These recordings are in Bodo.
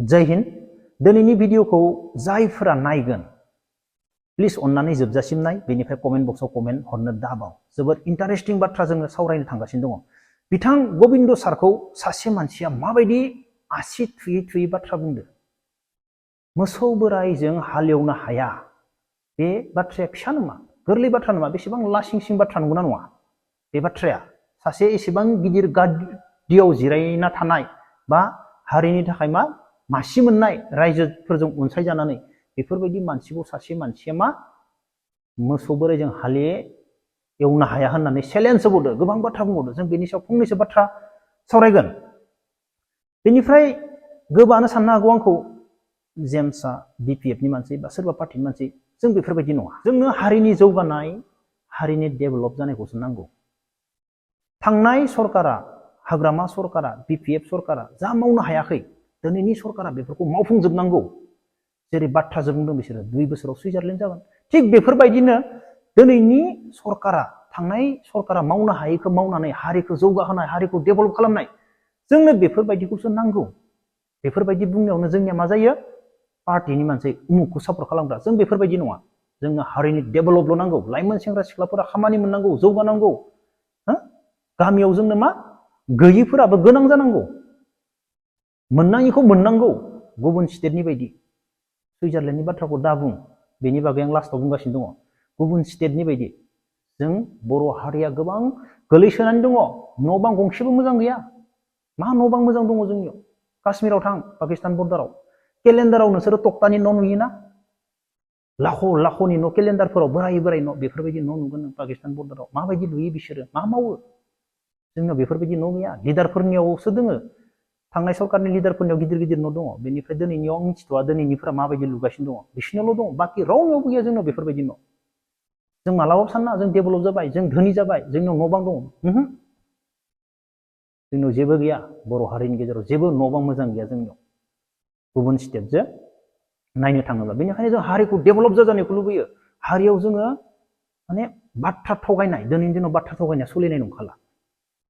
जय हिन्द। दिनैनि भिडिअखौ जायफोरा नायगोन प्लिज अन्नानै जोबजासिम नाय, बेनिफ्राय कमेन्ट बक्सआव कमेन्ट हरनो दाबाव। जोबोद इन्टारेस्टिं बाथ्रा जोङो सावरायनो थांगासिनो दङ। बिथां गबिन्द सारखौ सासे मानसिया माबायदि आसि थुयै थुयै बाथ्रा बुंदो। मोसौ बोराइजों हालेवनो हाया, बे बाथ्राया फिसा नङा, गोरलै बाथ्रा नङा, बेसेबां लासिंसिं बाथ्रा नंगौना नङा बे बाथ्राया। सासे एसेबां गिदिर गादियाव जिरायना थानाय बा हारिनि थाखाय मासि मोननाय, रायजोफोरजों अनसायजानानै बेफोरबायदि मानसिखौ सासे मानसिया मोसौ बोराइजों एवनो हाया होननानै चेलेन्ज होबावदो, गोबां बाथ्रा बुंबावदो। जों बेनि सायाव फंनैसो बाथ्रा सावरायगोन। बेनिफ्राय गोबाङानो साननो हागौ आंखौ, जेम्सआ बिपिएफनि मानसि बा सोरबा पार्टिनि मानसि। जों बेफोरबायदि नङा। जोंनो हारिनि जौगानाय, हारिनि डेभेलप जानायखौसो नांगौ। थांनाय सरकारा, हाग्रामा सरकारा, बिपिएफ सरकारा जा मावनो हायाखै, दिनैनि सरकारा बेफोरखौ मावफुंजोबनांगौ। जेरै बाथ्राजों बुंदों बिसोरो 2 बोसोराव सुइजारलेण्ड जागोन। थिग बेफोरबायदिनो दिनैनि सरकारा, थांनाय सरकारा मावनो हायैखौ मावनानै हारिखौ जौगाहोनाय, हारिखौ डेभेलप खालामनाय, जोंनो बेफोरबायदिखौसो नांगौ। बेफोरबायदि बुंनायावनो जोंनिया मा जायो, पार्टिनि मानसि उमुखखौ सापर्ट खालामग्रा। जों बेफोरबायदि नङा। जोंनो हारिनि डेभेलपल' नांगौ। लाइमोन सेंग्रा सिख्लाफोरा खामानि मोननांगौ, जौगानांगौ। गामियाव जोंनो गैयिफोराबो गोनां जानांगौ, मोननाङिखौ मोननांगौ। गुबुन स्टेटनि बायदि सुइजारलेण्डनि बाथ्राखौ दा बुं, बेनि बागै आं लास्टआव बुंगासिनो दङ। गुबुन स्टेटनि बायदि जों बर' हारिया गोबां गोलैसोनानै दङ। न' बां गंसेबो मोजां गैया। मा न' बां मोजां दङ जोंनियाव? काश्मीराव थां, पाकिस्तान बर्डाराव केलेन्डाराव नोंसोरो टक्टानि न' नुयोना? लाख'नि न' केलेन्डारफोराव बोराय बोराय न', बेफोरबायदि न' नुगोन नों पाकिस्तान बर्डाराव। माबायदि लुयो बिसोरो, मा मावो? जोंनाव बेफोरबायदि न' गैया। लिडारफोरनियावसो दोङो। थांनाय सरकारनि लिडारफोरनियाव गिदिर गिदिर न' दङ। बेनिफ्राय दिनैनियाव आं मिथिथ'वा दिनैनिफोरा माबायदि लुगासिनो दङ। बिसोरनियावल' दङ, बाखि रावनियावबो गैया जोंनाव बेफोरबायदि न'। जों मालाबाबो साना जों डेभेलप जाबाय, जों धोनि जाबाय, जोंनाव न' बां दङ। जोंनाव जेबो गैया। बर' हारिनि गेजेराव जेबो न' बां मोजां गैया जोंनियाव, गुबुन स्टेटजों नायनो थाङोब्ला। बेनिखायनो जों हारिखौ डेभेलप जाजानायखौ लुबैयो। हारियाव जोङो बाथ्रा थगायनाय, दिनैनि दिनाव बाथ्रा थगायनाया सोलिनाय नंखाला।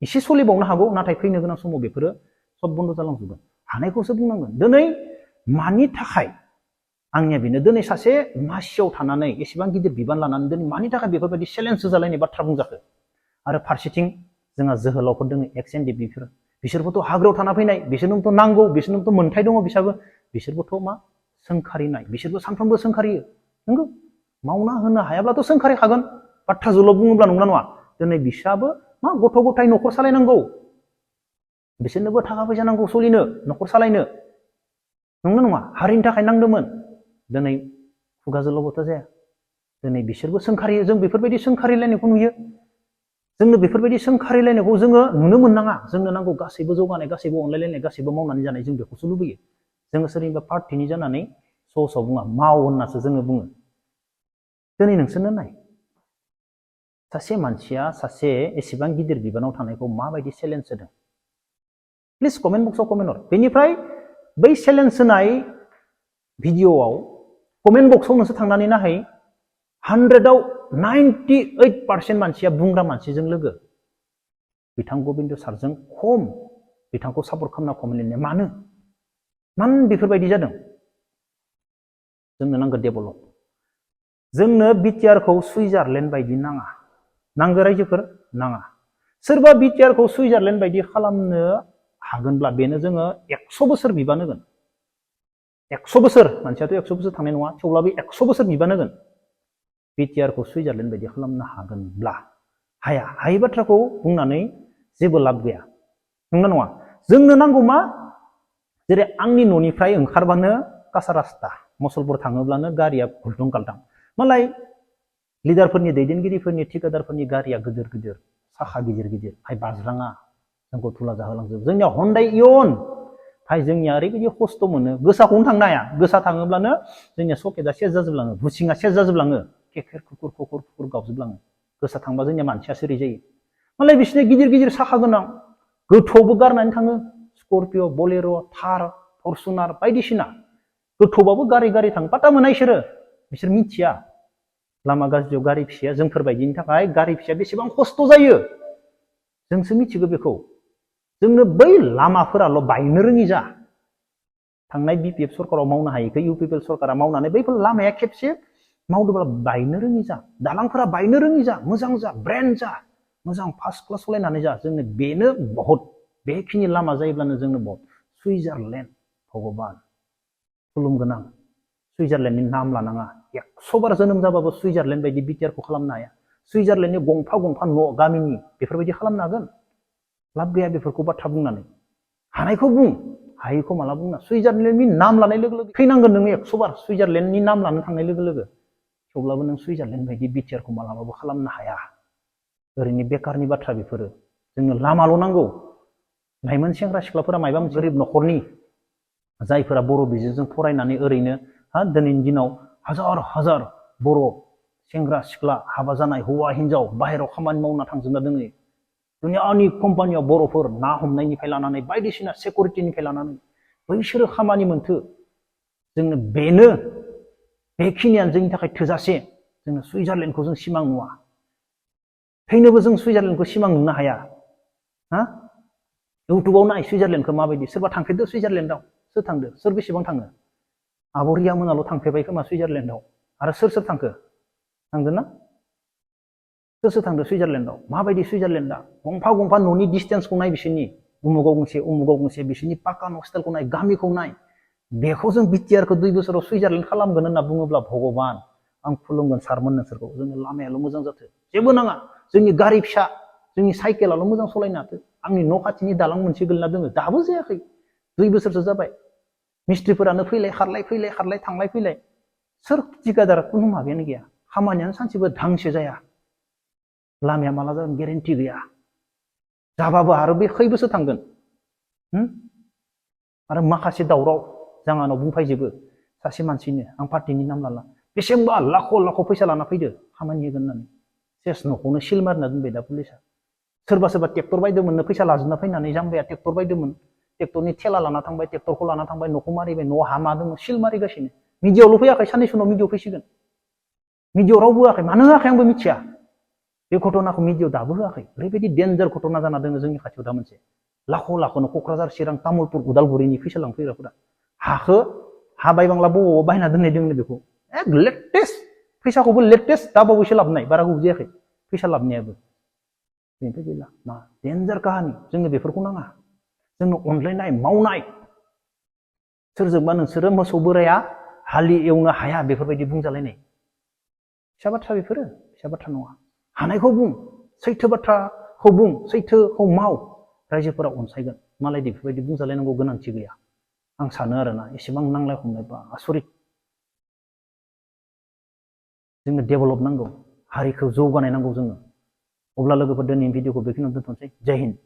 एसे सोलिबावनो हागौ, नाथाय फैनो गोनां समाव बेफोरो सब बन्द जालांजोबगोन। हानायखौसो बुंनांगोन। दिनै मानि थाखाय, आंनिया बेनो, दिनै सासे मासियाव थानानै एसेबां गिदिर बिबान लानानै दिनै मानि थाखाय बेफोरबायदि चेलेन्ज होजालायनाय बाथ्रा बुंजाखो? आरो फारसेथिं जोंहा जोहोलावफोर दङ, एक्स एनडि बिसोरबोथ' हाग्रायाव थाना फैनाय, बिसोरनोथ' नांगौ, बिसोरनोथ' मोन्थाय दङ, बिसोरबोथ' सोंखारिनाय, बिसोरबो सानफ्रोमबो सोंखारियो। नंगौ, मावना होनो हायाब्लाथ' सोंखारिखागोन। बाथ्राजोंल' बुङोब्ला नंगौना नङा? दिनै बिसाबो गथ' गथाय न'खर सालायनांगौ, बिसोरनोबो थाखा फैसा नांगौ सोलिनो, न'खर सालायनो। नंगौ नङा? हारिनि थाखाय नांदोंमोन। दिनै खुगाजोंल'बोथ' जाया। दिनै बिसोरबो सोंखारियो। जों बेफोरबायदि सोंखारिलायनायखौ नुयो। जोंनो बेफोरबायदि सोंखारिलायनायखौ जोङो नुनो मोननाङा। जोंनो नांगौ गासैबो जौगानाय, गासैबो अनलायलायनाय, गासैबो मावनानै जानाय। जों बेखौसो लुबैयो। जोङो सोरनिबा पार्टिनि जानानै सहसाव बुङा, माव होननासो जोङो बुङो। दिनै नोंसोरनो नाय, सासे मानसिया सासे एसेबां गिदिर बिबानाव थानायखौ माबायदि चेलेन्ज होदों। प्लिज कमेन्ट बक्सआव कमेन्ट हर। बेनिफ्राय बै चेलेन्ज होनाय भिडिअआव कमेन्ट बक्सआव नोंसोर थांनानै नाहै, 100आव 98% मानसिया बुंग्रा मानसिजों लोगो। बिथां गबिन्द सारजों खम, बिथांखौ सापर्ट खालामना कमेन्ट लिरनाया मानो बेफोरबायदि जादों? जोंनो नांगौ डेभेलप। जोंनो बिटिआरखौ सुइजारलेण्ड बायदि नाङा। नांगौ रायजोफोर? नाङा। सोरबा बिटिआरखौ सुइजारलेण्ड बायदि खालामनो हागोनब्ला बेनो जोङो 100 बोसोर बिबान होगोन। 100 बोसोर, मानसियाथ' 100 बोसोर थांनाय नङा, थेवब्लाबो 100 बोसोर बिबान होगोन। बिटिआरखौ सुइजारलेण्ड बायदि खालामनो हागोनब्ला। हायै बाथ्राखौ बुंनानै जेबो लाब गैया। नंगौ नङा? जोंनो नांगौ जेरै आंनि न'निफ्राय ओंखारबानो कासा रास्ता, मसलपुर थाङोब्लानो गारिया गुलदुं गालदां। मालाय लिडारफोरनि, दैदेनगिरिफोरनि, ठिकादारफोरनि गारिया गिदिर गिदिर, साखा गिदिर गिदिर, बाज्राङा, जोंखौ थुला जाहोलांजोबो। जोंनिया हन्डाइ इयन, जोंनिया ओरैबायदि खस्थ' मोनो, गोसाखौनो थांनो हाया। गोसा थाङोब्लानो जोंनिया सकेटआ सेस जाजोबलाङो, बुसिङा सेस जाजोबलाङो, केकेर खुकुर खुकुर खुकुर गावजोबलाङो। गोसा थांबा जोंनिया मानसिया सिरि जायो। मालाय बिसोरनि गिदिर गिदिर साखा गोनां, गोथौआवबो गारनानै थाङो। स्कर्पिअ, बलेर', थार, फरचुनार बायदिसिना गोथौबाबो गारि थाङो। पात्ता मोना बिसोर मिथिया। लामा गाज्रियाव गारि फिसाया जोंफोरबायदिनि थाखाय गारि फिसाया बेसेबां खस्थ' जायो, जोंसो मिथिगौ बेखौ। जोंनो बै लामाफोराल' बायनो रोङि जा। थांनाय बिपिएफ सरकाराव मावनो हायैखौ इउपिपिएल सरकारा मावनानै बैफोर लामाया खेबसे मावदोंब्ला बायनो रोङि जा दालांफोरा बायनो रोङि जा मोजां जा ब्रेन्ड जा मोजां फार्स्ट क्लास सालायनानै जा जोंनो बेनो बहुत बेखिनि लामा जायोब्लानो जोंनो बहुत सुइजारलेण्ड भगबान खुलुमगोनां सुइजारलेण्डनि नाम लानाङा 100 बार जोनोम जाबाबो सुइजारलेण्ड बायदि बिटिआरखौ खालामनो हाया सुइजारलेण्डनि गंफा गंफा न' गामिनि बेफोरबायदि खालामनो हागोन लाब गैया बेफोरखौ बाथ्रा बुंनानै हानायखौ बुं हायैखौ माला बुंना सुइजारलेण्डनि नाम लानाय लोगो लोगो फैनांगोन नोङो 100 बार सुइजारलेण्डनि नाम लानो थांनाय लोगो लोगो थेवब्लाबो नों सुइजारलेण्ड बायदि बिटिआरखौ मालाबाबो खालामनो हाया ओरैनो बेकारनि बाथ्रा बेफोरो जोंनो लामाल' नांगौ लाइमोन सेंग्रा सिख्लाफोरा मायबा मोनसे गोरिब न'खरनि जायफोरा बर' बिजोंजों फरायनानै ओरैनो दिनैनि दिनाव हाजार हाजार बर' सेंग्रा सिख्ला हाबा जानाय हौवा हिनजाव बाहेरायाव खामानि मावना थांजोबना दोङो दुनियानि कम्पानियाव बर'फोर ना हमनायनिफ्राय लानानै बायदिसिना सिकिउरिटिनिफ्राय लानानै बैसोरो खामानि मोनथो जोंनो बेनो बेखिनियानो जोंनि थाखाय थोजासे जोंनो सुइजारलेण्डखौ जों सिमां नुवा थैनोबो जों सुइजारलेण्डखौ सिमां नुनो हाया इउटुबाव नाय सुइजारलेण्डखौ माबायदि सोरबा थांफेरदो सुइजारलेण्डआव सोर थांदो सोर बेसेबां थाङो आब' रिया मोनाल' थांफेरबाय खोमा सुइजारलेण्डआव आरो सोर सोर थांखो थांदोंना सोर थांदो सुइजारलेण्डआव माबायदि सुइजारलेण्डआ गंफा गंफा न'नि डिस्टेन्सखौ नाय बिसोरनि उमुगाव गंसे बिसोरनि पाक्का न' स्टाइलखौ नाय गामिखौ नाय बेखौ जों बिटिआरखौ 2 बोसोराव सुइजारलेण्ड खालामगोन होनना बुङोब्ला भगबान आं खुलुमगोन सारमोन नोंसोरखौ जोंनि लामायाल' मोजां जाथो जेबो नाङा जोंनि गारि फिसा जोंनि साइकेलाल' मोजां सालायनो हाथो आंनि न' खाथिनि दालां मोनसे गोलैना दोङो दाबो जायाखै 2 बोसोरसो जाबाय मिस्ट्रिफोरानो फैलाय खारलाय थांलाय फैलाय सोर ठिकादार कुनु माबायानो गैया खामानियानो सानसेबो धांसो जाया लामाया माला जागोन गेरेन्टि गैया जाबाबो आरो बे खै बोसोर थांगोन आरो माखासे दावराव जाङानाव बुंफायजोबो सासे मानसिनो आं पार्टिनि नाम लाला बेसेबांबा लाख' फैसा लाना फैदो खामानि होगोन होननानै सेस न'खौनो सिल मारिना दोनबाय दा पुलिसा सोरबा ट्रेक्टर बायदोंमोननो फैसा लाजोबना फैनानै जाम्बाया ट्रेक्टर बायदोंमोन ट्रेक्टरनि थेला लाना थांबाय ट्रेक्टरखौ लाना थांबाय न'खौ मारिबाय न'आव हामा दङ सिल मारिगासिनो मिडियाआवल' फैयाखै साननैसो उनाव मिडियाआव फैसिगोन मिडियाआव रावबो होआखै मानो होआखै आंबो मिथिया बे घटनाखौ मिडियाआव दाबो होआखै ओरैबायदि डेन्जार घटना जाना दङ जोंनि खाथियाव दा मोनसे लाख'नो क'क्राझार चिरां तामुलपुर उदालगुरिनि फैसा लांफैग्राफोरा हाखौ हा बायबांला बबावबा बायना दोननाय दोङो बेखौ लेटेस्ट फैसाखौबो लेटेस्ट दा बावैसो लाबोनाय बारा गोबाव जायाखै फैसा लाबोनायाबो बेनिफ्राय गैला मा डेन्जार काहानि जोंनो बेफोरखौ नाङा जोंनो अनलायनाय मावनाय सोरजोंबा नोंसोरो मोसौ बोराया हालि एवनो हाया बेफोरबायदि बुंजालायनाय फिसा बाथ्रा बेफोरो फिसा बाथ्रा नङा हानायखौ बुं सैथो बाथ्राखौ बुं सैथोखौ माव रायजोफोरा अनसायगोन मालायदि बेफोरबायदि बुंजालायनांगौ गोनांथि गैया आं सानो आरोना एसेबां नांलाय खमलाय बा आसरित जोंनो डेभेलप नांगौ हारिखौ जौगानाय नांगौ जोङो अब्ला लोगोफोर दिनैनि भिडिअखौ बेखिनियावनो दोनथ'नोसै जय हिन्द